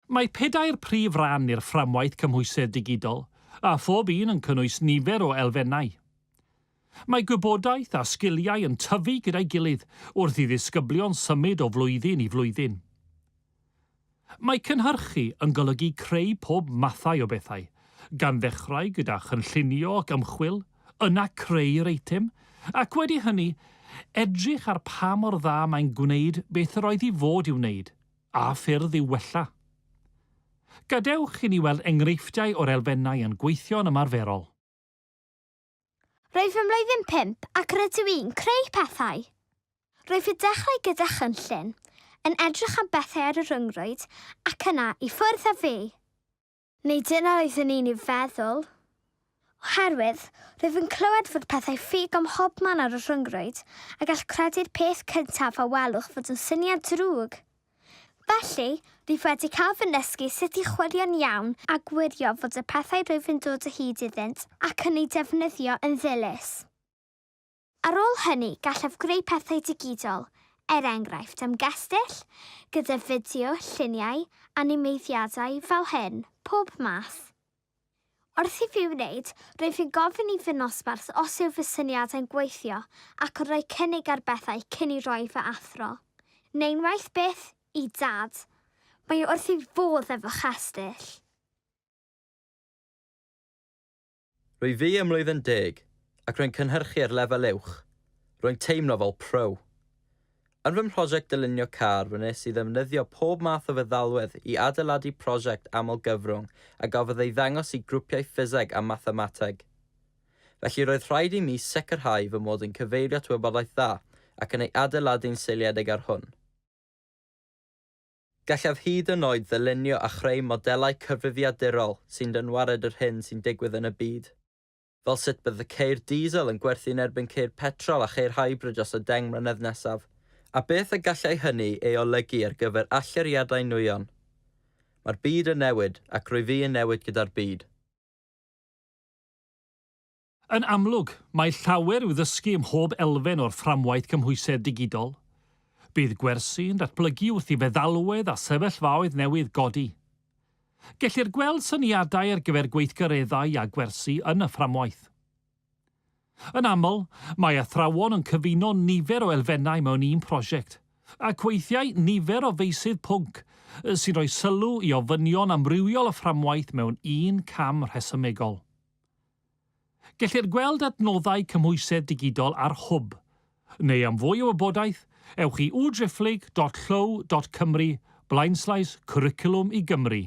Mae pedair prif ran i'r fframwaith cymhwysedd digidol, a phob un yn cynnwys nifer o elfennau. Mae gwybodaeth a sgiliau yn tyfu gyda'i gilydd wrth i ddisgyblion symud o flwyddyn i flwyddyn. Mae cynhyrchu yn golygu creu pob mathau o bethau, gan ddechrau gyda chynllunio ac ymchwil, yna creu'r eitem, ac wedi hynny, edrych ar pa mor dda mae'n gwneud beth yr oedd i fod i'w wneud. a ffyrdd i'w wella. Gadewch i ni weld enghreifftiau o'r elfennau yn gweithio'n ymarferol. Rwyf ym mlwyddyn pump ac rydw i'n creu pethau. Rwyf yn dechrau gyda chynllun, yn edrych am bethau ar y rhyngrwyd ac yna i ffwrdd â fi. Neu dyna oeddwn i'n ei feddwl. Oherwydd, rwyf yn clywed fod pethau ffug ym mhobman ar y rhyngrwyd, a gall credu'r peth cyntaf a welwch fod yn syniad drwg. Felly, rwyf wedi cael fy nysgu sut i chwilio'n iawn a gwirio fod y pethau rwyf yn dod o hyd iddynt ac yn eu defnyddio yn ddilys. Ar ôl hynny, gallaf greu pethau digidol, er enghraifft, am gestyll, gyda fideo, lluniau, animeiddiadau, fel hyn, pob math. Wrth i fi wneud, rwyf i'n gofyn i fy nosbarth os yw fy syniadau'n gweithio ac yn rhoi cynnig ar bethau cyn i roi i fy athro. Neu'n waeth byth, i Dad. Mae o wrth ei fodd efo chestyll. Rwy fi ym mlwyddyn deg, ac rwy'n cynhyrchu ar lefel uwch. Rwy'n teimlo fel pro. Yn fy mhrosiect dylunio car fe wnes i ddefnyddio pob math o feddalwedd i adeiladu prosiect aml-gyfrwng a gafodd ei ddangos i grwpiau ffiseg a mathemateg. Felly roedd rhaid i mi sicrhau fy mod yn cyfeirio at wybodaeth dda ac yn ei adeiladu'n seiliedig ar hwn. Gallaf hyd yn oed ddylunio a chreu modelau cyfrifiadurol sy'n dynwared yr hyn sy'n digwydd yn y byd. Fel sut bydd y ceir diesel yn gwerthu yn erbyn ceir petrol a cheir hybrid dros y 10 mlynedd nesaf, a beth y gallai hynny ei olygu ar gyfer allyriadau nwyon. Mae'r byd yn newid, ac rwyf fi yn newid gyda'r byd. Yn amlwg, mae llawer i'w ddysgu ym mhob elfen o'r fframwaith cymhwysedd digidol. Bydd gwersi yn datblygu wrth i feddalwedd a sefyllfaoedd newydd godi. Gellir gweld syniadau ar gyfer gweithgareddau a gwersi yn y fframwaith. Yn aml, mae athrawon yn cyfuno nifer o elfennau mewn un prosiect, ac weithiau nifer o feysydd pwnc, sy'n rhoi sylw i ofynion amrywiol y fframwaith mewn un cam rhesymegol. Gellir gweld adnoddau cymhwysedd digidol ar Hwb, neu am fwy o wybodaeth, ewch i www.llyw.cymru blaenslaes Cwricwlwm i Gymru.